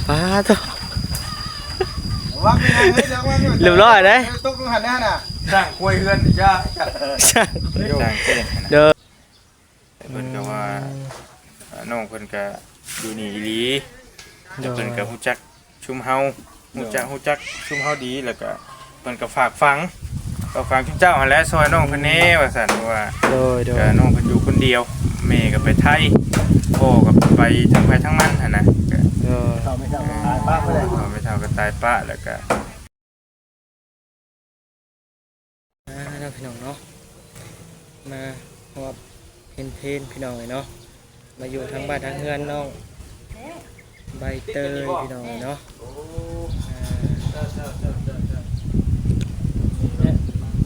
ປາໂທ້ ວາງໄປເລີຍ ວາງໄປເລີຍ ຮຽບຮ້ອຍເດ້ ຕົກລົງຫັ້ນແນ່ນະ ສ້າງຄວາຍເຮືອນ ຢ່າ ສ້າງ ສ້າງແຈ້ງຫັ້ນນະ ເດີ ເພິ່ນກໍວ່າ ອືມ ເອີ ນ້ອງເພິ່ນກໍຢູ່ນີ້ອີ່ຫຼີ ແລ້ວເພິ່ນກໍ ໂດຍ ຮູ້ຈັກຊຸມເຮົາ ໂດຍ ຮູ້ຈັກ ຮູ້ຈັກຊຸມເຮົາດີ ແລ້ວກໍເພິ່ນກໍຝາກຝັງ ຝາກຝັງຊຸມເຈົ້າຫັ້ນແຫຼະ ຊ່ອຍນ້ອງເພິ່ນແດ່ ອືມ ວ່າຊັ້ນ ເພາະວ່າ ໂດຍ ໂດຍ ກໍນ້ອງເພິ່ນຢູ່ຄົນດຽວ ແມ່ກໍໄປໄທ ພໍ່ກໍໄປທາງໃຜທາງມັນຫັ້ນນະ ກໍ ໂດຍ ເຖົ້າແມ່ເຖົ້າກໍຕາຍປະໄປແລ້ວ ເຖົ້າແມ່ເຖົ້າກໍຕາຍປະ ແລ້ວກໍ ອ່າ ເນາະ ພີ່ນ້ອງເນາະ ມາຮອດເພັນເພັນ ພີ່ນ້ອງເອີຍເນາະ ມາຢູ່ທາງບ້ານທາງເຮືອນນ້ອງໃບເຕີຍ ພີ່ນ້ອງເອີຍເນາະ ອ່າ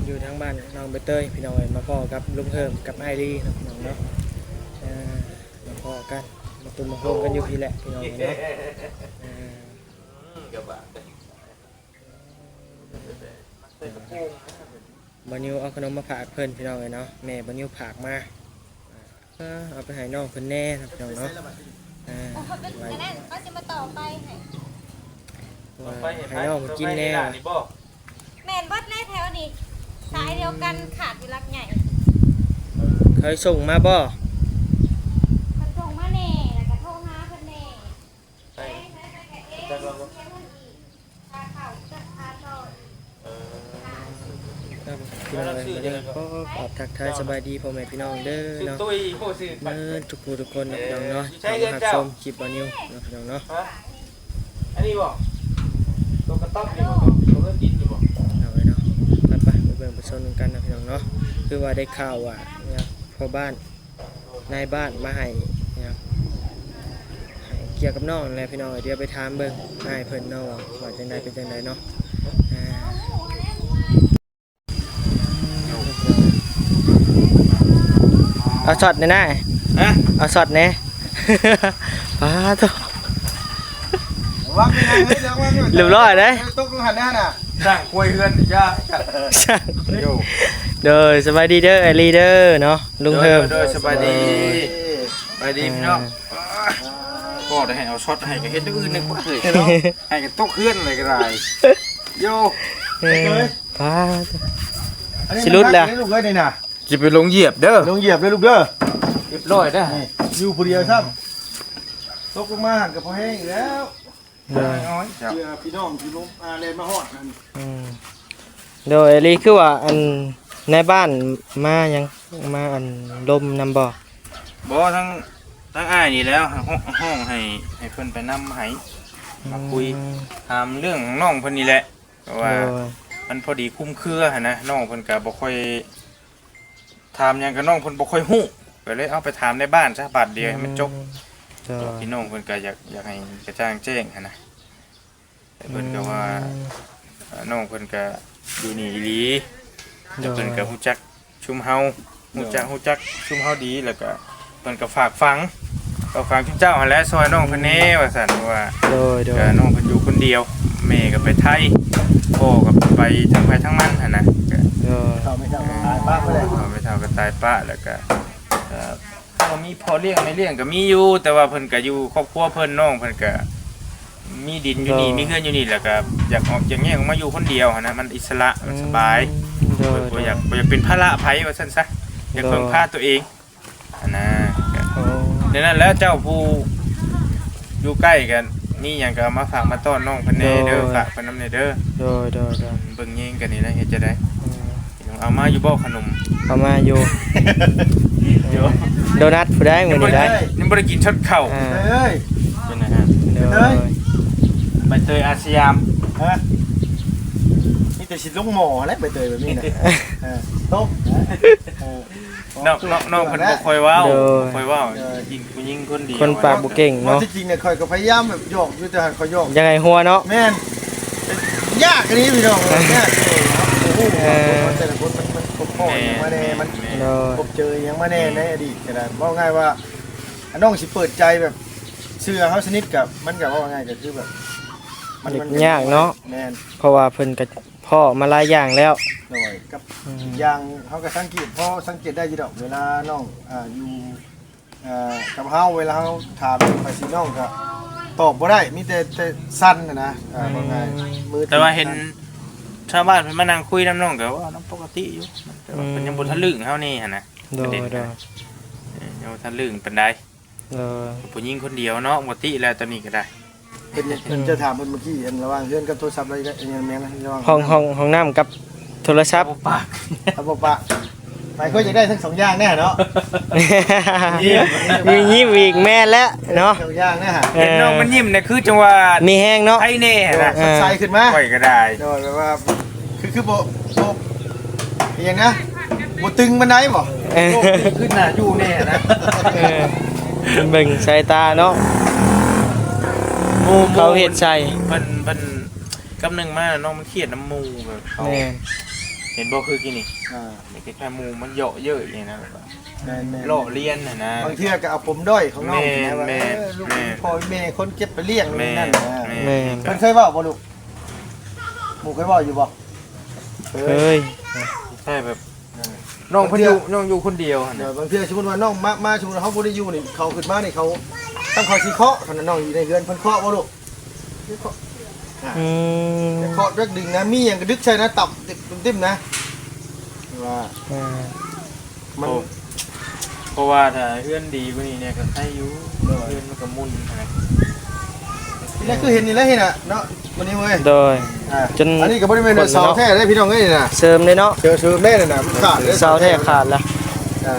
ຢູ່ທາງບ້ານນ້ອງໃບເຕີຍ ພີ່ນ້ອງເອີຍ ມາພໍ້ກັບລຸງເຮີມກັບອ້າຍລີເນາະ ພີ່ນ້ອງເນາະ ອ່າ ມາພໍ້ກັນ ມາຕຸ້ມມາໂຮມກັນຢູ່ພີ້ແຫຼະ ພີ່ນ້ອງເອີຍເນາະ ອ່າ ບ່າວນິວເອົາຂະໜົມມາຝາກເພິ່ນ ພີ່ນ້ອງເອີຍເນາະ ແມ່ບ່າວນິວຝາກມາ ເອີ ເອົາໄປໃຫ້ນ້ອງເພິ່ນແດ່ເນາະ ພີ່ນ້ອງເນາະ ອ່າ ເອົາເປັນອັນນັ້ນ ເຂົາຊິມາຕໍ່ໄຟໃຫ້ ວ່າໃຫ້ນ້ອງເພິ່ນກິນແດ່ ແມ່ນເບິດແຫຼະແຖວນີ້ ສາຍດຽວກັນ ຂາດຢູ່ຫຼັກໃຫຍ່ ເຂົາສົ່ງມາບໍ່? ເພິ່ນສົ່ງມາແດ່ ແລ້ວກໍໂທຫາເພິ່ນແດ່ ໄປ ຈັກລາວບໍ່? ເອີ ພີ່ນ້ອງເອີຍ ກໍຂໍກາບທັກທາຍສະບາຍດີພໍ່ແມ່ພີ່ນ້ອງເດີເນາະ ໝົດທຸກຜູ້ທຸກຄົນເນາະ ພີ່ນ້ອງເນາະ ເຂົ້າມາຮັບຊົມຄລິບບ່າວນິວເນາະ ພີ່ນ້ອງເນາະ ອັນນີ້ບໍ່? ຕົວກະຕັບນີ້ບໍ່? ຕົວເຮືອນດິນນີ້ບໍ່? ເອົາໄວ້ເນາະ ໄປໆ ໄປເບິ່ງໄປຊົມນຳກັນເນາະ ພີ່ນ້ອງເນາະ ຄືວ່າໄດ້ຂ່າວວ່າ ພໍ່ບ້ານ ນາຍບ້ານມາໃຫ້ ໃຫ້ກ່ຽວກັບນ້ອງນັ້ນແຫຼະ ພີ່ນ້ອງເອີຍ ດຽວໄປຖາມເບິ່ງອ້າຍເພິ່ນເນາະ ວ່າ ວ່າຈັ່ງໃດເປັນຈັ່ງໃດເນາະ ອ່າ ເອົາຊັອດແດ່ນາຍ ຮະ? ເອົາຊັອດແດ່ ປາໂທ້ ວາງໄປເລີຍ ຮຽບຮ້ອຍເດ້ ຕົກລົງຫັ້ນແນ່ນະ ສ້າງຄວາຍເຮືອນ ຢ່າ ສ້າງ ໂດຍ ສະບາຍດີເດີ ອ້າຍລີເດີເນາະ ລຸງເຮີມ ໂດຍ ໂດຍ ສະບາຍດີ ສະບາຍດີ ພີ່ນ້ອງ ອ່າ ກໍໄດ້ໃຫ້ເອົາຊັອດໃຫ້ ກໍເຮັດແນວອື່ນໜຶ່ງ ເອີ ໃຫ້ກັນຕົກເຮືອນເລີຍກໍໄດ້ ໂຢ ເອີ ປາ ອັນນີ້ ຊິຫຼຸດແລ້ວ ມັນໜັກເດ້ລູກເອີຍ ນີ້ນະ ຊິໄປລົງຢຽບເດີ ລົງຢຽບເດີລູກເດີ ຮຽບຮ້ອຍເດີ ນີ້ ຢູ່ຜູ້ດຽວຊ້ຳ ຕົກລົງມາຫັ້ນກໍພໍແຮງອີກແລ້ວ ໂດຍ ເພື່ອພີ່ນ້ອງທີ່ລົງ ອ່າ ແລ່ນມາຮອດຫັ້ນ ອືມ ໂດຍ ອີ່ຫຼີ ຄືວ່າ ອັນ ນາຍບ້ານມາຫຍັງ ມາ ອັນ ລົມນຳບໍ່? ບໍ່ ທາງ ທາງອ້າຍນີ້ແຫຼະ ຮ້ອງ ຮ້ອງໃຫ້ ໃຫ້ເພິ່ນໄປນຳໃຫ້ ມາຄຸຍ ອືມ ຖາມເລື່ອງຂອງນ້ອງເພິ່ນນີ້ແຫຼະ ເພາະວ່າ ໂດຍ ມັນພໍດີຄຸມເຄືອຫັ້ນນະ ນ້ອງເພິ່ນກໍບໍ່ຄ່ອຍ ຖາມຫຍັງກັບນ້ອງເພິ່ນບໍ່ຄ່ອຍຮູ້ ກໍເລີຍເອົາໄປຖາມໃນບ້ານຊະ ບາດດຽວໃຫ້ມັນຈົບ ອືມ ໂດຍ ພີ່ນ້ອງເພິ່ນກໍຢາກ ຢາກໃຫ້ກະຈ່າງແຈ້ງຫັ້ນນະ ແຕ່ເພິ່ນກໍວ່າ ອືມ ເອີ ນ້ອງເພິ່ນກໍຢູ່ນີ້ອີ່ຫຼີ ໂດຍ ແລ້ວເພິ່ນກໍຮູ້ຈັກຊຸມເຮົາ ໂດຍ ຮູ້ຈັກ ຮູ້ຈັກຊຸມເຮົາດີ ແລ້ວກໍ ເພິ່ນກໍຝາກຝັງ ກໍຝາກເຈົ້າຫັ້ນແຫຼະ ຊ່ອຍນ້ອງເພິ່ນແດ່ ອືມ ວ່າຊັ້ນ ເພາະວ່າ ໂດຍ ໂດຍ ກໍນ້ອງເພິ່ນຢູ່ຄົນດຽວ ແມ່ກໍໄປໄທ ພໍ່ກໍໄປທາງໃຜທາງມັນຫັ້ນນະ ກໍ ໂດຍ ເຖົ້າແມ່ເຖົ້າກໍຕາຍປະໄປແລ້ວ ເຖົ້າແມ່ເຖົ້າກໍຕາຍປະ ແລ້ວກໍ ກໍ ກໍມີພໍ່ລ້ຽງແມ່ລ້ຽງກໍມີຢູ່ ແຕ່ວ່າເພິ່ນກໍຢູ່ຄອບຄົວເພິ່ນ ນ້ອງເພິ່ນກໍມີດິນຢູ່ນີ້ ໂດຍ ມີເຮືອນຢູ່ນີ້ ແລ້ວກໍຢາກອອກ ຢາກແຍກອອກມາຢູ່ຄົນດຽວຫັ້ນນະ ມັນອິດສະຫຼະ ອືມ ມັນສະບາຍ ໂດຍ ບໍ່ຢາກ ໂດຍ ບໍ່ຢາກເປັນພາລະໃຜວ່າຊັ້ນຊະ ຢາກ ໂດຍ ເພິ່ງພາຕົວເອງ ຫັ້ນນະ ໂອ້ ແນວນັ້ນແຫຼະ ເຈົ້າຜູ້ຢູ່ໃກ້ກັນ ມີຫຍັງກໍເອົາມາຝາກມາຕ້ອນນ້ອງເພິ່ນແດ່ເດີ ໂດຍ ຝາກເພິ່ນນຳແດ່ເດີ ໂດຍ ໂດຍ ໂດຍ ເບິ່ງແຍງກັນນີ້ນະ ເຮັດຈັ່ງໃດ ອືມ ເອົາມາຢູ່ບໍ່ຂະໜົມ? ເອົາມາຢູ່ ໂດ ໂດນັດຜູ້ໃດມື້ນີ້ໄດ້ ຍັງບໍ່ໄດ້ກິນຊອດເຂົ້າ ອ່າ ເອີຍ ເປັນຫຍັງຮະ? ໂດຍ ເອີຍ ໃບເຕີຍອາສະຍາມ ຮະ? ມີແຕ່ຊິລົງໝໍ້ແຫຼະ ໃບເຕີຍແບບນີ້ນະ ເອີ ຕົກ ເອີ ນ້ອງ ນ້ອງ ນ້ອງເພິ່ນບໍ່ຄ່ອຍເວົ້າ ໂດຍ ບໍ່ຄ່ອຍເວົ້າ ເອີ ຍິງຜູ້ຍິງຄົນດຽວ ຄົນປາກບໍ່ເກັ່ງເນາະ ທີ່ຈິງນະ ຂ້ອຍກໍພະຍາຍາມແບບຢອກຢູ່ ແຕ່ຂ້ອຍຢອກ ຢາກໃຫ້ຫົວເນາະ ແມ່ນ ຍາກອີ່ຫຼີພີ່ນ້ອງ ຍາກ ເອີ ເອີ ແຕ່ລະຄົນມັນ ມັນພົບພໍ້ຫຍັງມາແດ່ ມັນ ໂດຍ ພົບເຈີຫຍັງມາແດ່ໃນອະດີດກໍໄດ້ ເວົ້າງ່າຍວ່າ ອັນນ້ອງຊິເປີດໃຈແບບເຊື່ອເຮົາສະໜິດກໍ ມັນກໍເວົ້າງ່າຍກໍຄືແບບ ມັນ ມັນຍາກເນາະ ແມ່ນ ເພາະວ່າເພິ່ນກໍ ພໍ້ມາຫຼາຍຢ່າງແລ້ວ ໂດຍ ກັບ ອືມ ອີກຢ່າງເຮົາກໍສັງເກດ ພໍສັງເກດໄດ້ຢູ່ດອກ ເວລານ້ອງ ອ່າ ຢູ່ ເອີ ກັບເຮົາ ເວລາເຮົາຖາມໄປຊິ ນ້ອງກໍ ຕອບບໍ່ໄດ້ ມີແຕ່ ແຕ່ສັ່ນນະ ເອີ ອືມ ເວົ້າງ່າຍ ມືຖື ແຕ່ວ່າເຫັນຊາວບ້ານເພິ່ນມານັ່ງຄຸຍນຳນ້ອງກໍເວົ້ານຳປົກກະຕິຢູ່ ແຕ່ວ່າ ອືມ ເພິ່ນຍັງບໍ່ທະລຶ່ງເຮົາແດ່ຫັ້ນນະ ໂດຍ ປະເດັນນະ ໂດຍ ເອີ ຍັງບໍ່ທະລຶ່ງປານໃດ ໂດຍ ຜູ້ຍິງຄົນດຽວເນາະ ປົກກະຕິແລ້ວຕອນນີ້ກໍໄດ້ ເພິ່ນ ເພິ່ນຈະຖາມເພິ່ນເມື່ອກີ້ ອັນລະຫວ່າງເຮືອນກັບໂທລະສັບ ລະຫວ່າງ ອີຫຍັງແມ່ນລະຫວ່າງ ຫ້ອງ ຫ້ອງ ຫ້ອງນ້ຳກັບໂທລະສັບ ເອົາບໍ່ປາກ ເອົາບໍ່ປາກ ໄປກໍຢາກໄດ້ທັງສອງຢ່າງແນ່ເນາະ ຍິ້ມ ມີຍິ້ມອີກ ແມ່ນແລ້ວເນາະ ສອງຢ່າງແນ່ ເອີ ເຫັນນ້ອງມັນຍິ້ມນີ້ຄືຈັ່ງວ່າມີແຮງເນາະ ໃຜແນ່ນະ ເອີ ສົດໃສຂຶ້ນມາ ຂ້ອຍກໍໄດ້ ໂດຍ ແບບວ່າ ຄື ຄືບໍ່ ບໍ່ ອີຫຍັງນະ ບໍ່ຕຶງປານໃດບໍ ເອີ ໂລກດີຂຶ້ນໜ້າຢູ່ແນ່ນະ ເອີ ເບິ່ງສາຍຕາເນາະ ໝູ່ ໝູ່ ເຂົາເຮັດໃສ່ ເພິ່ນ ເພິ່ນ ກຳໜຶ່ງມານ້ອງມັນຄຽດນຳໝູ່ ແບບເຂົາ ແມ່ນ ເຫັນບໍ່ ຄືກີ້ນີ້ ອ່າ ເດັກນ້ອຍໝູ່ມັນເຍາະເຍີະນີ້ນະ ແບບວ່າ ແມ່ນໆໆ ລໍ້ລຽນຫັ້ນນະ ບາງເທື່ອກໍເອົາປົມດ້ອຍຂອງນ້ອງ ແມ່ນ ນີ້ນະ ວ່າ ແມ່ນ ເອີ ລູກ ແມ່ນ ພໍ່ແມ່ຄົນເກັບໄປລ້ຽງ ແມ່ນ ນັ້ນນະ ແມ່ນ ແມ່ນ ເພິ່ນເຄີຍເວົ້າບໍ່ລູກ? ໝູ່ເຄີຍເວົ້າຢູ່ບໍ່? ເຄີຍ ເຄີຍ ໃຊ່ແບບ ເອີ ນ້ອງເພິ່ນຢູ່ ບາງເທື່ອ ນ້ອງຢູ່ຄົນດຽວຫັ້ນນະ ເອີ ບາງເທື່ອສົມມຸດວ່ານ້ອງມາ ມາ ສົມມຸດວ່າເຮົາບໍ່ໄດ້ຢູ່ນີ້ ເຂົາຂຶ້ນມານີ້ ເຂົາ ທາງເຂົາຊິເຄາະຫັ້ນນະ ນ້ອງຢູ່ໃນເຮືອນ ເພິ່ນເຄາະບໍ່ລູກ? ອືມ ເຄາະ ເຄີາະເລິກດຶງນະ ມີຫຍັງກໍດຶກໃສ່ນະ ຕັບເຕັມໆນະ ວ່າ ເອີ ມັນ ໂອ້ ເພາະວ່າຖ້າເຮືອນດີກວ່ານີ້ແດ່ກໍໄຄຢູ່ ໂດຍ ເຮືອນມັນກໍມຸ່ນຫັ້ນນະ ນີ້ແຫຼະ ຄືເຫັນນີ້ແຫຼະ ເຫັນນະເນາະ ມື້ນີ້ເວີຍ ໂດຍ ອ່າ ຈົນ ອັນນີ້ກໍບໍ່ໄດ້ແມ່ນເສົາແທ້ເດ້ພີ່ນ້ອງເອີຍ ນີ້ນະ ເສີມເດ້ເນາະ ເສີມ ເສີມແດ່ນີ້ນະ ມັນຂາດເດ້ ເສົາແທ້ຂາດລະ ອ່າ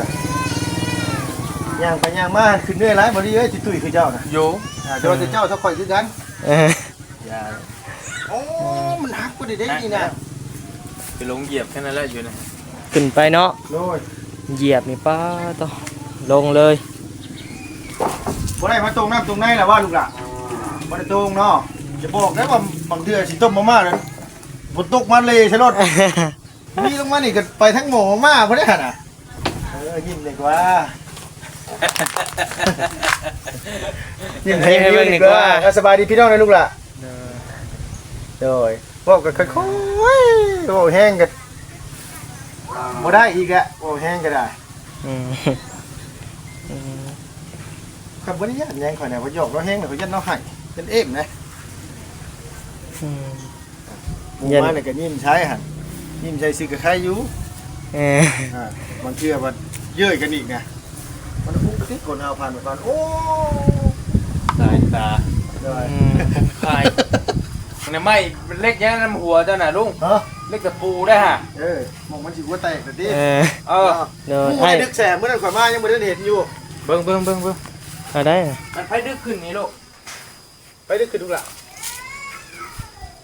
ຍ່າງໄປຍ່າງມາຂຶ້ນເມື່ອຍຫຼາຍ ບໍ່ດີເອີຍ ຊິຕຸ້ຍຄືເຈົ້ານະ ໂຢ ອ່າ ແຕ່ວ່າແຕ່ເຈົ້າເທົ່າຂ້ອຍຄືກັນ ເອີ ຢ່າ ໂອ້ ມັນຫັກບໍ່ໄດ້ເດ້ນີ້ນະ ໄປລົງຢຽບແຄ່ນັ້ນແຫຼະຢູ່ນະ ຂຶ້ນໄປເນາະ ໂດຍ ຢຽບນີ້ ປາດໂທ້ ລົງເລີຍ ບໍ່ໄດ້ມາຕົງນ້ຳຕົງໃນລະວ່າລູກຫຼາ ບໍ່ໄດ້ຕົງເນາະ ຈະບອກໄດ້ວ່າບາງເທື່ອຊິຕົ້ມມາມ່ານັ້ນ ຝົນຕົກມາເລໃສ່ລົດ ມີລົງມານີ້ກໍໄປທາງໝໍມາບໍ່ໄດ້ຫັ້ນນະ ເອີ ຍິ້ມດີກວ່າ ຍິ້ມໃຫ້ເບິ່ງດີກວ່າ ເອີ ສະບາຍດີພີ່ນ້ອງນະລູກຫຼາ ໂດຍ ໂດຍ ເວົ້າກໍຄ່ອຍໆ ເວົ້າແຮງກໍບໍ່ໄດ້ອີກແຫຼະ ເວົ້າແຮງກໍໄດ້ ອືມ ອືມ ຂ້ອຍບໍ່ໄດ້ຢ້ານຫຍັງ ຂ້ອຍນະ ຂ້ອຍຢອກລາວແຮງ ຂ້ອຍຢ້ານລາວໄຫ້ ຢ້ານເອມນະ ອືມ ໝູ່ມານີ້ກໍຍິ້ມໃສ່ຫັ້ນ ຍິ້ມໃສ່ຊື່ກໍໄຄຢູ່ ເອີ ອ່າ ບາງເທື່ອບັດເຍີ້ຍກັນອີກນະ ມັນອຸກຕິ ຄົນເຮົາຜ່ານມາກ່ອນ ໂອ້ ສາຍຕາ ໂດຍ ອືມ ຄາຍ ມັນໄມ້ ມັນເຫຼັກຫຍັງນຳຫົວເຈົ້ານະລຸງ ຮະ ເຫຼັກຕະປູໄດ໋ຫະ ເອີ ໝ່ອງມັນຊິຫົວແຕກແລ້ວຕິ ເອີ ເອີ ໂດຍ ໝູ່ໄດ້ດຶກແສ ມື້ນັ້ນຂ້ອຍມາຍັງບໍ່ໄດ້ເຫັນຢູ່ ເບິ່ງ ເບິ່ງ ເບິ່ງ ເບິ່ງ ເອົາໄດ້ ມັນໃຜດຶກຂຶ້ນນີ້ລູກ ໄປເດີຂຶ້ນລູກຫຼາ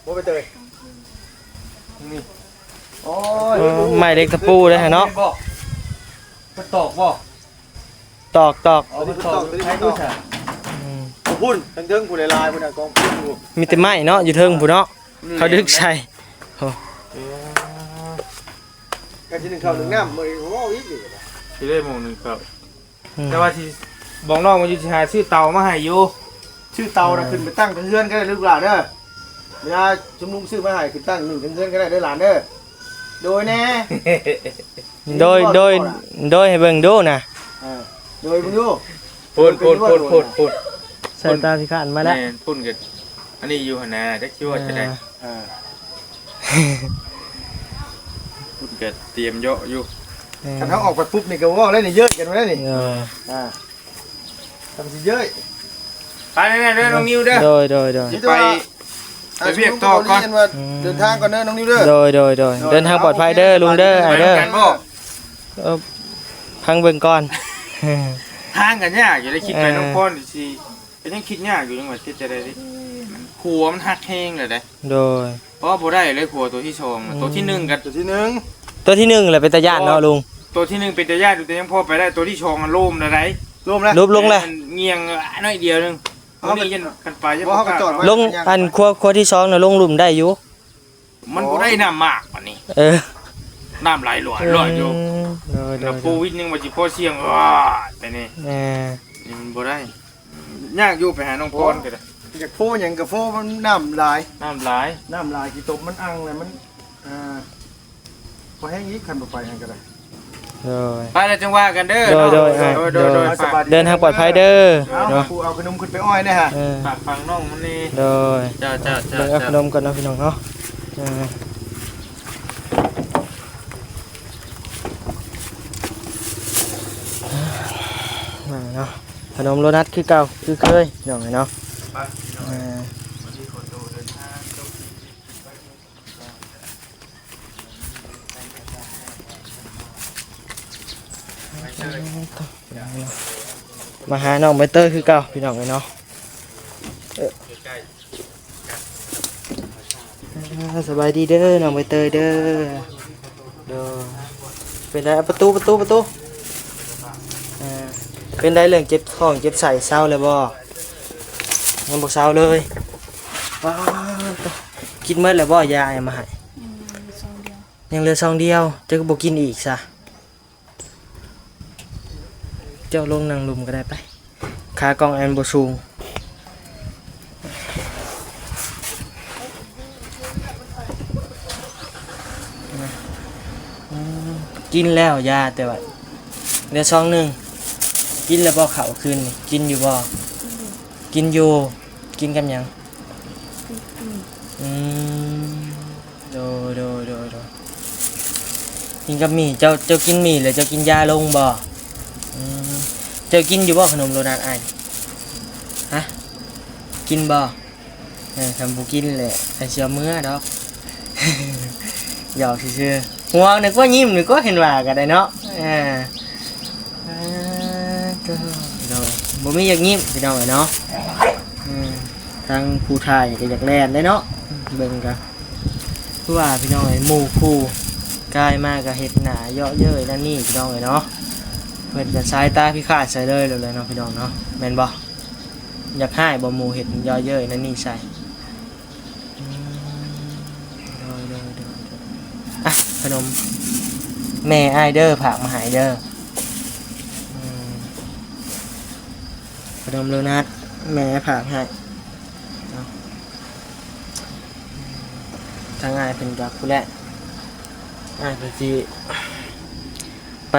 ບໍ່ໄປເຕີຍ ນີ້ ໂອ້ຍ ເອີ ໄມ້ເຫຼັກຕະປູເດ້ເນາະ ບໍ່ ມັນຕອກບໍ່ ຕອກ ຕອກ ເອົາ ມັນຕອກ ໃຜຮູ້ຊະ ອືມ ພຸ້ນ ເທິງໆ ພຸ້ນຫຼາຍໆ ພຸ້ນນະ ກອງພຸ້ນຢູ່ ມີແຕ່ໄມ້ເນາະ ຢູ່ເທິງພຸ້ນເນາະ ອືມ ເຂົາດຶກໃສ່ ໂອ້ ເອີ ກະຊິໜຶ້ງເຂົ້າໜຶ້ງນ້ຳ ມື້ນີ້ເວົ້າອີກນີ້ ຊິໄດ້ໝ່ອງໜຶ້ງເຂົ້າ ອືມ ແຕ່ວ່າຊິບອກນ້ອງວ່າຢູ່ ຊິຫາຊື້ເຕົາມາໃຫ້ຢູ່ ຊື້ເຕົານະ ອ່າ ຂຶ້ນໄປຕັ້ງເທິງເຮືອນກໍໄດ້ລູກຫຼານເດີ ເວລາຊຸມລຸງຊື້ມາໃຫ້ ຂຶ້ນຕັ້ງໜຶ້ງເທິງເຮືອນກໍໄດ້ເດີຫຼານເດີ ໂດຍແນ່ ໂດຍ ໂດຍ ໂດຍ ໃຫ້ເບິ່ງດູນະ ເອີ ໂດຍເບິ່ງດູ ພຸ້ນ ພຸ້ນ ພຸ້ນ ພຸ້ນ ສາຍຕາພິການມາແລ້ວ ແມ່ນ ພຸ້ນກໍອັນນີ້ຢູ່ຫັ້ນນະ ຈັກຊິວ່າຈັ່ງໃດ ອ່າ ອ່າ ພຸ້ນກໍຕຽມເຍາະຢູ່ ແມ່ນ ຄັນເຮົາອອກໄປປຸບນີ້ກໍເວົ້າແລ້ວນີ້ ເຍີ້ຍກັນມາແລ້ວນີ້ ເອີ ອ່າ ຄັນຊິເຍີ້ຍ ໄປແນ່ໆເດີນ້ອງນິວເດີ ໂດຍ ໂດຍ ໂດຍ ຊິໄປ ໄປວຽກຕໍ່ກ່ອນ ອືມ ເດີນທາງກ່ອນເດີນ້ອງນິວເດີ ໂດຍ ໂດຍ ໂດຍ ໂດຍ ເດີນທາງປອດໄພເດີລຸງເດີ ອ່າ ເດີ ເອີ ຟັງເບິ່ງກ່ອນ ທາງກໍຍາກຢູ່ເດ້ ຄິດໄປ ເອີ ນ້ອງພອນຊິ ກໍຍັງຄິດຍາກຢູ່ ຍັງວ່າເຮັດຈັ່ງໃດດີ ມັນຂົວມັນຫັກແຮງແລ້ວເດ້ ໂດຍ ບໍ່ ບໍ່ໄດ້ເລີຍຂົວໂຕທີສອງ ອືມ ໂຕທີໜຶ່ງກໍ ໂຕທີໜຶ່ງ ໂຕທີໜຶ່ງແຫຼະເປັນຕາຢ້ານເນາະ ໂຕ ລຸງ ໂຕທີໜຶ່ງເປັນຕາຢ້ານຢູ່ ແຕ່ຍັງພໍໄປໄດ້ ໂຕທີສອງມັນລົ້ມແລ້ວໃດ ລົ້ມແລ້ວ ຫຼຸບລົງແລ້ວ ມັນງຽງໜ້ອຍດຽວໜຶ່ງ ເອົາ ໂຕນີ້ຍັງຄັນໄປ ບໍ່ ເຮົາກໍຈອດໄວ້ ລົງ ອັນຂົວ ຂົວທີສອງນະລົງຫຼຸມໄດ້ຢູ່ ມັນບໍ່ໄດ້ນ້ຳມາກປານນີ້ ເອີ ນ້ຳໄຫຼຫຼວດໆຢູ່ ອືມ ໂດຍ ໂດຍ ໂດຍ ໂຄວິດຍັງວ່າຊິພໍສ່ຽງ ແຕ່ນີ້ ແມ່ນ ນີ້ມັນບໍ່ໄດ້ ຍາກຢູ່ ໄປຫານ້ອງພອນກໍໄດ້ ຢາກໂພຫຍັງກໍໂພ ມັນນ້ຳຫຼາຍ ນ້ຳຫຼາຍ ນ້ຳຫຼາຍ ຂີ້ຕົມມັນອັ່ງແລ້ວມັນ ອ່າ ພໍແຮງອີກ ຄັນບໍ່ໄປຫັ້ນກໍໄດ້ ໂດຍ ໄປແລ້ວຈັ່ງວ່າກັນເດີ ໂດຍ ເນາະ ໂດຍ ໂດຍ ໂດຍ ໂດຍ ໂດຍ ໂດຍ ຝາກ ເດີນທາງປອດໄພເດີ ເນາະ ເນາະ ຜູ້ເອົາຂະໜົມຂຶ້ນໄປອ້ອຍແດ່ຫະ ເອີ ຝາກຝັງນ້ອງມັນນີ້ ໂດຍ ເຈົ້າ ເຈົ້າ ເຈົ້າ ເບິ່ງເອົາຂະໜົມກ່ອນເນາະ ພີ່ນ້ອງເນາະ ເອີ ມາເນາະ ຂະໜົມໂດນັດຄືເກົ່າຄືເຄີຍ ພີ່ນ້ອງເອີຍເນາະ ໄປ ພີ່ນ້ອງ ເອີ ເອີ ມາຫານ້ອງໃບເຕີຍຄືເກົ່າ ພີ່ນ້ອງເອີຍເນາະ ເອີ ອ່າ ສະບາຍດີເດີນ້ອງໃບເຕີຍເດີ ໂດຍ ເປັນໃດ ປະຕູ ປະຕູ ປະຕູ ອ່າ ເປັນໃດເລື່ອງເຈັບທ້ອງເຈັບໄສ້ເຊົາແລ້ວບໍ່? ຍັງບໍ່ເຊົາເລີຍ ວ້າວ ກິນໝົດແລ້ວບໍ່ ຢາເອົາມາໃຫ້? ຍັງເຫຼືອຊອງດຽວ ຍັງເຫຼືອຊອງດຽວ ເຈົ້າຄືບໍ່ກິນອີກຊະ? ເຈົ້າລົງນັ່ງລຸ່ມກໍໄດ້ໄປ ຂາກ້ອງອັນບໍ່ສູງ ອືມ ກິນແລ້ວຢາ ແຕ່ວ່າເຫຼືອຊອງໜຶ່ງ ກິນແລ້ວບໍ່ເຂົ້າຄືນນີ້ ກິນຢູ່ບໍ່? ກິນຢູ່ ກິນກັບຫຍັງ? ອືມ ໂດຍ ໂດຍ ໂດຍ ໂດຍ ກິນກັບໝີ່ ເຈົ້າ ເຈົ້າກິນໝີ່ແລ້ວເຈົ້າກິນຢາລົງບໍ່? ອືມ ເຈົ້າກິນຢູ່ບໍ່ຂະໜົມໂດນັດອ້າຍ? ຮະ ກິນບໍ່? ເອີ ຄັນບໍ່ກິນແຫຼະ ອ້າຍຊິເອົາເມືອດອກ ຫຍອກຊື່ໆ ຫົວນຶກວ່າຍິ້ມ ນຶກວ່າເຫັນວ່າກໍໄດ້ເນາະ ເອີ ເອີ ໂທ້ ບໍ່ມີຢາກຍິ້ມ ພີ່ນ້ອງເອີຍເນາະ ອືມ ທາງຜູ້ຖ່າຍກໍຢາກແລ່ນເດ້ເນາະ ເບິ່ງກໍ ຄືວ່າພີ່ນ້ອງເອີຍ ໝູ່ຄູ່ກາຍມາກໍເຮັດໜ້າເຍາະເຍີ້ຍນັ້ນນີ້ພີ່ນ້ອງເອີຍເນາະ ເພິ່ນກໍສາຍຕາພິຄາດໃສ່ເລີຍແລ້ວເນາະ ພີ່ນ້ອງເນາະ ແມ່ນບໍ່? ຢາກຮ້າຍບໍ່ ໝູ່ເຮັດເຍາະເຍີ້ຍນັ້ນນີ້ໃສ່? ອືມ ໂດຍ ໂດຍ ໂດຍ ໂດຍ ອ່ະ ຂະໜົມ ແມ່ອ້າຍເດີ ຝາກມາໃຫ້ເດີ ອືມ ຂະໜົມໂດນັດ ແມ່ຝາກໃຫ້ເນາະ ທາງອ້າຍເພິ່ນກໍພຸ້ນແຫຼະ ອ້າຍເພິ່ນຊິໄປ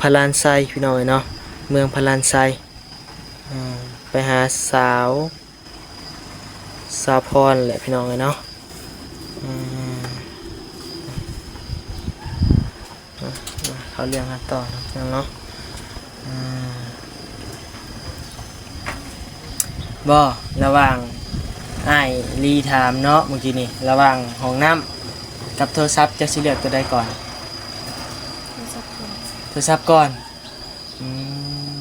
ພະລານໄຊ ພີ່ນ້ອງເອີຍເນາະ ເມືອງພະລານໄຊ ອ່າ ໄປຫາສາວ ສາວພອນແຫຼະ ພີ່ນ້ອງເອີຍເນາະ ອືມ ມາ ມາເຂົ້າເລື່ອງກັນຕໍ່ເນາະ ພີ່ນ້ອງເນາະ ອືມ ບໍ່ ລະຫວ່າງອ້າຍລີຖາມເນາະ ມື້ກີ້ນີ້ ລະຫວ່າງຫ້ອງນ້ຳກັບໂທລະສັບ ເຈົ້າຊິເລືອກຕົວໃດກ່ອນ? ໂທລະສັບກ່ອນ ໂທລະສັບກ່ອນ. ອືມ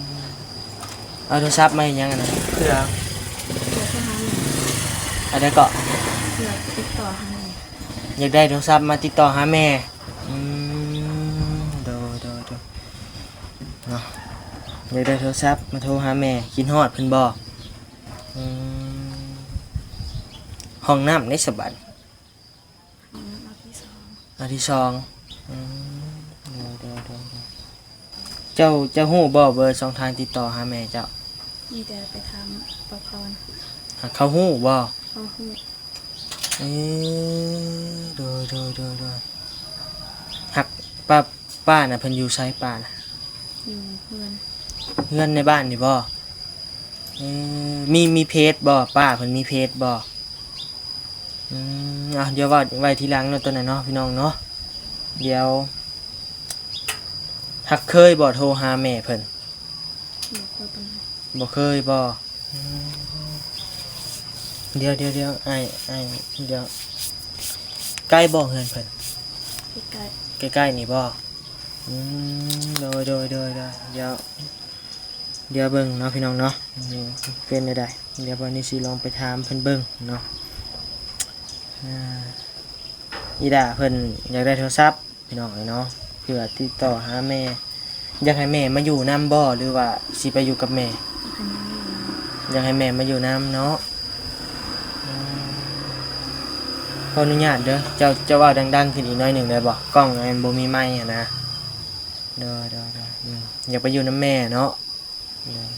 ເອົາໂທລະສັບມາເຮັດຫຍັງຫັ້ນນະ? ເພື່ອ ເພື່ອໂທຫາແມ່. ອັນໃດເກາະ? ເພື່ອຕິດຕໍ່ຫາແມ່. ຢາກໄດ້ໂທລະສັບມາຕິດຕໍ່ຫາແມ່. ອືມ ໂດຍ ໂດຍ ໂດຍ ເນາະ ຢາກໄດ້ໂທລະສັບມາໂທຫາແມ່ ຄິດຮອດເພິ່ນບໍ່? ອືມ ຫ້ອງນ້ຳໃນສະບັດ. ອືມ ອັນທີສອງ ອັນທີສອງ ອືມ ໂດຍ ໂດຍ ໂດຍ ໂດຍ ເຈົ້າ ເຈົ້າຮູ້ບໍ່ເບີຊ່ອງທາງຕິດຕໍ່ຫາແມ່ເຈົ້າ? ມີແຕ່ໄປຖາມປ້າພອນ. ຫາ ເຂົາຮູ້ບໍ່? ເຂົາຮູ້. ເອີ ໂດຍ ໂດຍ ໂດຍ ໂດຍ ຫາກ ປ້າ ປ້ານະ ເພິ່ນຢູ່ໃສ ປ້ານະ? ຢູ່ເຮືອນ ເຮືອນໃນບ້ານນີ້ບໍ່? ເອີ ມີ ມີເພຈບໍ່? ປ້າເພິ່ນມີເພຈບໍ່? ອືມ ເອົາ ດຽວເວົ້າໄວ້ທີຫຼັງເນາະ ໂຕນັ້ນເນາະ ພີ່ນ້ອງເນາະ. ດຽວ ຫາກເຄີຍບໍ່ໂທຫາແມ່ເພິ່ນ? ບໍ່ເຄີຍປານໃດ. ບໍ່ເຄີຍບໍ່? ອືມ ດຽວ ດຽວ ດຽວ ອ້າຍ ອ້າຍ ດຽວ ໃກ້ບໍ່ເຮືອນເພິ່ນ? ໃກ້ໆ ໃກ້ໆນີ້ບໍ່? ອືມ ໂດຍ ໂດຍ ໂດຍ ໂດຍ ດຽວ ດຽວເບິ່ງເນາະ ພີ່ນ້ອງເນາະ ເປັນແນວໃດ ດຽວບາດນີ້ຊິລອງໄປຖາມເພິ່ນເບິ່ງເນາະ. ອ່າ ອີດາເພິ່ນຢາກໄດ້ໂທລະສັບ ພີ່ນ້ອງເອີຍເນາະ ເພື່ອຕິດຕໍ່ຫາແມ່. ຢາກໃຫ້ແມ່ມາຢູ່ນຳບໍ່ ຫຼືວ່າຊິໄປຢູ່ກັບແມ່? ຢາກໃຫ້ແມ່ມາຢູ່ນຳ. ຢາກໃຫ້ແມ່ມາຢູ່ນຳເນາະ. ອືມ ຂໍອະນຸຍາດເດີ ເຈົ້າ ເຈົ້າເວົ້າດັງໆຂຶ້ນອີກໜ້ອຍໜຶ່ງໄດ້ບໍ່? ກ້ອງມັນບໍ່ມີໄມຫັ້ນນະ. ໂດຍ ໂດຍ ໂດຍ ອືມ ຢາກໄປຢູ່ນຳແມ່ເນາະ. ໂດຍ ໂດຍ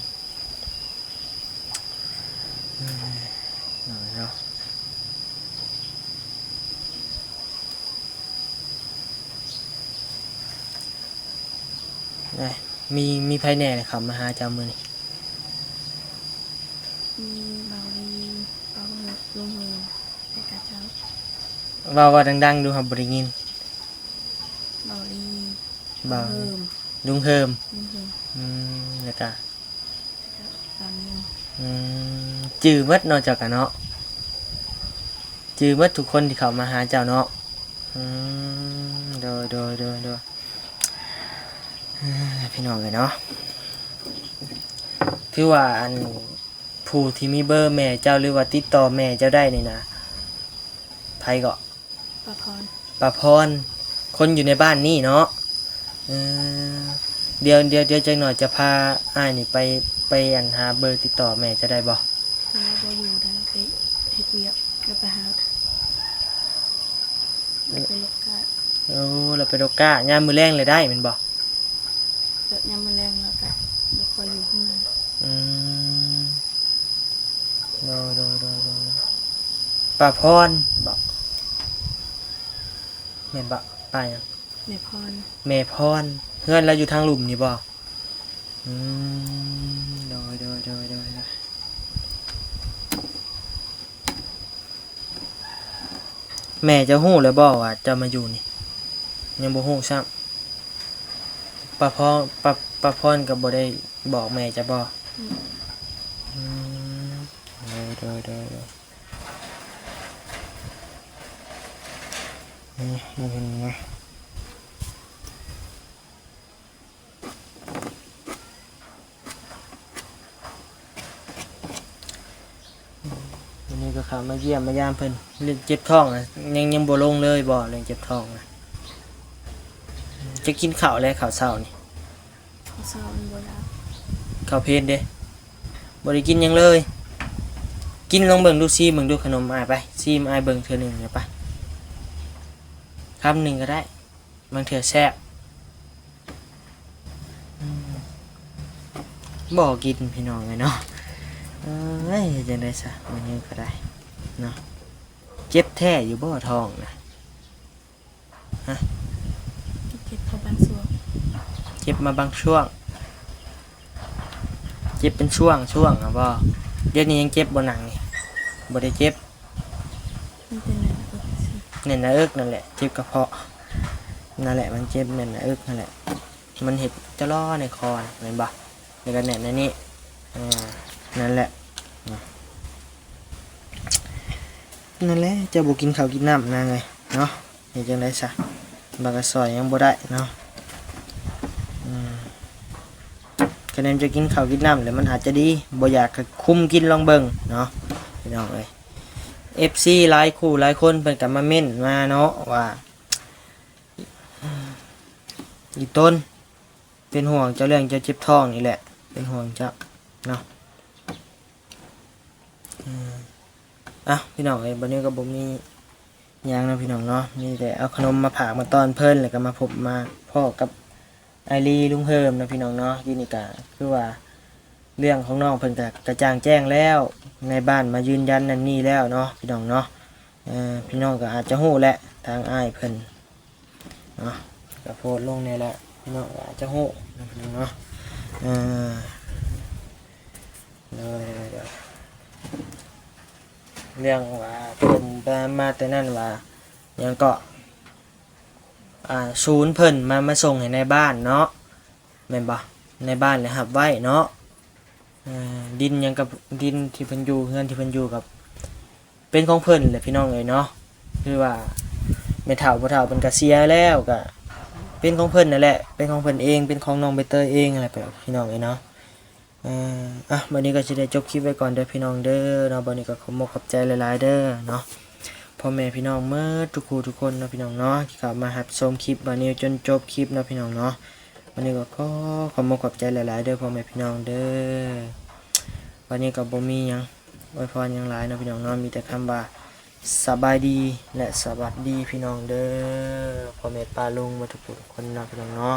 ໂດຍ ເນາະ. ເອີຍ ມີ ມີໃຜແດ່ເຂົ້າມາຫາເຈົ້າມື້ນີ້? ມີເບົາລີ, ເບົາເຮີ, ລຸງເຮີມ ແລ້ວກະເຈົ້າ. ເວົ້າ ເວົ້າດັງໆດູ ເຮົາບໍ່ໄດ້ຍິນ. ເບົາລີ, ເບົາ ເຮີມ, ລຸງເຮີມ, ລຸງເຮີມ. ອືມ ແລ້ວກະ ອືມ ຈື່ໝົດເນາະ ເຈົ້າກະເນາະ ຈື່ໝົດທຸກຄົນທີ່ເຂົ້າມາຫາເຈົ້າເນາະ. ອືມ ໂດຍ ໂດຍ ໂດຍ ໂດຍ. ເອີ ພີ່ນ້ອງເອີຍເນາະ ຄືວ່າ ອັນ ຜູ້ທີ່ມີເບີແມ່ເຈົ້າ ຫຼືວ່າຕິດຕໍ່ແມ່ເຈົ້າໄດ້ນີ້ນະ ໃຜເກາະ? ປາພອນ. ປາພອນ ຄົນຢູ່ໃນບ້ານນີ້ເນາະ. ເອີ ດຽວ ດຽວ ດຽວຈັກໜ່ອຍຈະພາອ້າຍນີ້ໄປ ໄປ ອັນ ຫາເບີຕິດຕໍ່ແມ່ເຈົ້າໄດ້ບໍ່? ລາວບໍ່ຢູ່ ລາວໄປເຮັດວຽກ ລາວໄປຫາ ລາວໄປລົກກ້າ. ໂອ້ ລາວໄປລົກກ້າ ຍາມມື້ແລງແລ້ວໄດ້ແມ່ນບໍ່? ແບບຍາມມື້ແລງລາວກະບໍ່ຄ່ອຍຢູ່ເຮືອນ. ອືມ ໂດຍ ໂດຍ ໂດຍ ໂດຍ. ປາພອນບໍ? ແມ່ນບໍ? ປ້າຫຍັງ? ແມ່ພອນ. ແມ່ພອນ ເຮືອນລາວຢູ່ທາງລຸ່ມນີ້ບໍ? ອືມ ໂດຍ ໂດຍ ໂດຍ ໂດຍ. ແມ່ເຈົ້າຮູ້ແລ້ວບໍ່ວ່າເຈົ້າມາຢູ່ນີ້? ຍັງບໍ່ຮູ້ຊ້ຳ. ປາພອນ ປາ ປາພອນກໍບໍ່ໄດ້ບອກແມ່ເຈົ້າບໍ່? ອືມ ອືມ ໂດຍ ໂດຍ ໂດຍ ໂດຍ. ອືມ ບໍ່ເຫັນນະ. ມື້ນີ້ກໍເຂົ້າມາຢ້ຽມມາຢາມເພິ່ນ. ເລື່ອງເຈັບທ້ອງນະ ຍັງ ຍັງບໍ່ລົງເລີຍບໍ? ເລື່ອງເຈັບທ້ອງນະ ຈະກິນເຂົ້າແລ້ວ ເຂົ້າເຊົ້ານີ້? ເຂົ້າເຊົ້າມັນບໍ່ຢາກ. ເຂົ້າເພນເດ້? ບໍ່ໄດ້ກິນຫຍັງເລີຍ. ກິນລອງເບິ່ງດູ ຊີມເບິ່ງດູຂະໜົມອ້າຍໄປ. ຊີມອ້າຍເບິ່ງເທື່ອໜຶ່ງໄປ. ຄຳໜຶ່ງກໍໄດ້. ບາງເທື່ອແຊບ. ອືມ ບໍ່ກິນ ພີ່ນ້ອງເອີຍເນາະ. ເອີຍ ເຮັດຈັ່ງໃດຊະ ມື້ນີ້ກໍໄດ້ເນາະ. ເຈັບແທ້ຢູ່ບໍ່ທ້ອງນະ? ຮະ? ເຈັບພໍບາງຊ່ວງ. ເຈັບມາບາງຊ່ວງ. ເຈັບເປັນຊ່ວງໆ ຫັ້ນບໍ? ດຽວນີ້ຍັງເຈັບບໍ່ ໜັງນີ້? ບໍ່ໄດ້ເຈັບ. ມັນເປັນແໜ້ນໜ້າເອິກຊື່ໆ. ແໜ້ນໜ້າເອິກນັ້ນແຫຼະ ເຈັບກະເພາະ. ນັ້ນແຫຼະ ມັນເຈັບແໜ້ນໜ້າເອິກຫັ້ນແຫຼະ. ມັນເຮັດຈະລໍໃນຄໍນະ ແມ່ນບໍ່? ແລ້ວກໍແໜ້ນໃນນີ້. ເອີ ນັ້ນແຫຼະ. ນັ້ນແຫຼະ ເຈົ້າບໍ່ກິນເຂົ້າກິນນ້ຳນາງເອີຍເນາະ. ເຮັດຈັ່ງໃດຊະ ບາກກະຊ່ອຍຍັງບໍ່ໄດ້ເນາະ. ອືມ ຄະແນນຈະກິນເຂົ້າກິນນ້ຳແລ້ວ ມັນອາດຈະດີ. ບໍ່ຢາກກໍຄຸມກິນລອງເບິ່ງເນາະ ພີ່ນ້ອງເອີຍ. ເອັຟຊີຫຼາຍຄູ່ຫຼາຍຄົນເພິ່ນກໍມາເມັ້ນມາເນາະວ່າ ອີ່ຕົນ ເປັນຫ່ວງເຈົ້າເລື່ອງເຈົ້າເຈັບທ້ອງນີ້ແຫຼະ ເປັນຫ່ວງເຈົ້າເນາະ. ອືມ ເອົ້າ ພີ່ນ້ອງເອີຍ ບັດນີ້ກໍບໍ່ມີຫຍັງເນາະ ພີ່ນ້ອງເນາະ. ມີແຕ່ເອົາຂະໜົມມາຝາກມາຕ້ອນເພິ່ນ ແລ້ວກໍມາພົບມາພໍ້ກັບອ້າຍລີ ລຸງເຮີມເນາະ ພີ່ນ້ອງເນາະ. ທີ່ນີ້ກໍຄືວ່າເລື່ອງຂອງນ້ອງເພິ່ນກໍກະຈ່າງແຈ້ງແລ້ວ ນາຍບ້ານມາຢືນຢັນນັ້ນນີ້ແລ້ວເນາະ ພີ່ນ້ອງເນາະ. ເອີ ພີ່ນ້ອງກໍອາດຈະຮູ້ແຫຼະ ທາງອ້າຍເພິ່ນເນາະ ກໍໂພສລົງແດ່ແຫຼະ ພີ່ນ້ອງກໍອາດຈະຮູ້ເນາະ ພີ່ນ້ອງເນາະ. ເອີ ໂດຍ ໂດຍ ໂດຍ. ເລື່ອງວ່າເພິ່ນມາແຕ່ນັ້ນວ່າຫຍັງເກາະ ອ່າ ສູນເພິ່ນມາ ມາສົ່ງໃຫ້ນາຍບ້ານເນາະ ແມ່ນບໍ່? ນາຍບ້ານລະຮັບໄວ້ເນາະ. ເອີ ດິນຫຍັງກັບ ດິນທີ່ເພິ່ນຢູ່ ເຮືອນທີ່ເພິ່ນຢູ່ກັບ ເປັນຂອງເພິ່ນແຫຼະ ພີ່ນ້ອງເອີຍເນາະ. ຄືວ່າແມ່ເຖົ້າ ພໍ່ເຖົ້າເພິ່ນກະເສຍແລ້ວ ກະເປັນຂອງເພິ່ນນັ້ນແຫຼະ ເປັນຂອງເພິ່ນເອງ ເປັນຂອງນ້ອງໃບເຕີຍເອງນັ້ນແຫຼະ ພີ່ນ້ອງເອີຍເນາະ. ເອີ ອ່ະ ບັດນີ້ກໍຊິໄດ້ຈົບຄລິບໄວ້ກ່ອນເດີ ພີ່ນ້ອງເດີເນາະ. ບັດນີ້ກໍຂອບມົກຂອບໃຈຫຼາຍໆເດີເນາະ ພໍ່ແມ່ພີ່ນ້ອງໝົດທຸກຄູ່ທຸກຄົນເນາະ ພີ່ນ້ອງເນາະ ທີ່ເຂົ້າມາຮັບຊົມຄລິບບ່າວນິວຈົນຈົບຄລິບເນາະ ພີ່ນ້ອງເນາະ. ວັນນີ້ກໍຂໍຂອບມົກຂອບໃຈຫຼາຍໆເດີ ພໍ່ແມ່ພີ່ນ້ອງເດີ. ວັນນີ້ກໍບໍ່ມີຫຍັງອວຍພອນຫຍັງຫຼາຍເນາະ ພີ່ນ້ອງເນາະ ມີແຕ່ຄຳວ່າສະບາຍດີ ແລະ ສະຫວັດດີ ພີ່ນ້ອງເດີ ພໍ່ແມ່ປ້າລຸງໝົດທຸກຜູ້ທຸກຄົນເນາະ ພີ່ນ້ອງເນາະ.